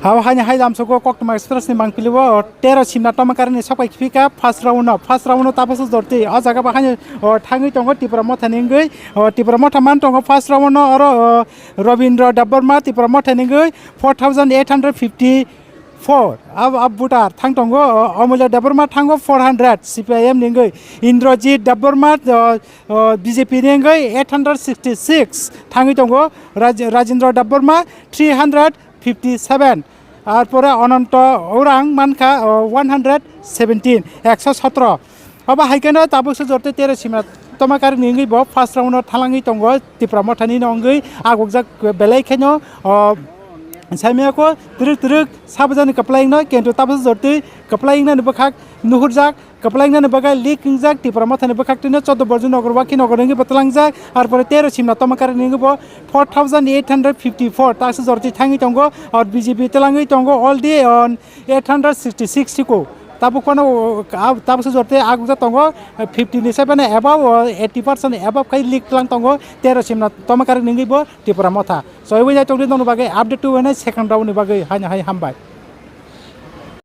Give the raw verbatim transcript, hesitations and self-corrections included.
Abo haini hai lamsogo Koktwma Express ni mangpili o tero simna toma karini sapai kipika first round no, first round no tabukso jorti. O jaga bo haini, o, thangwi tongo Tipra Motha ni wngwi, o, Tipra Motha man tongo first round no oro, o, Robindra Debbarma Tipra Motha ni wngwi four thousand eight hundred fifty four. Ab, ab butar thang tongo, o, Omulya Debbarma thango four hundred C P I M ni wngwi, Indrajit Debbarma, o, o, B J P ni wngwi eight hundred sixty six thangwi tongo, Raj-, Rajendra Debbarma three hundred fifty seven, ar pore Ananto Orang mankha, o, one hundred seventeen, ekso sotro. Abo hai kheno tabukso jorte tero simna toma karini wngwi bo first round o thalangwi tongo Tipra Motha ni no wngwi agukjak belai kheno, o, saimaya ko twrwk twrwk sabajani kwplai wngno, kintu tabukso jorte kwplai wngnani bwkhak nuhurjak. Kwplainani bagwi leak wngjak Tipra Mothani bwkhak twino chaudo borju nogor wakhi nogor wngwi bo twlangjak, ar pore tero simna toma karini wngwi bo four thousand eight hundred fifty four taksa jorti thangwi tongo, ar B J P twlangwi tongo already on eight hundred sixty six siko. Tabuk phano, ah, tabuksa jorti agukjak tongo, fifty ni seven above, o eighty percent above khai leak twlang tongo, tero simna toma karini wngwi bo Tipra Motha. Soiwi jai tongdi nokni bagwi update tubui nai second round ni bagwi haino hai hambai.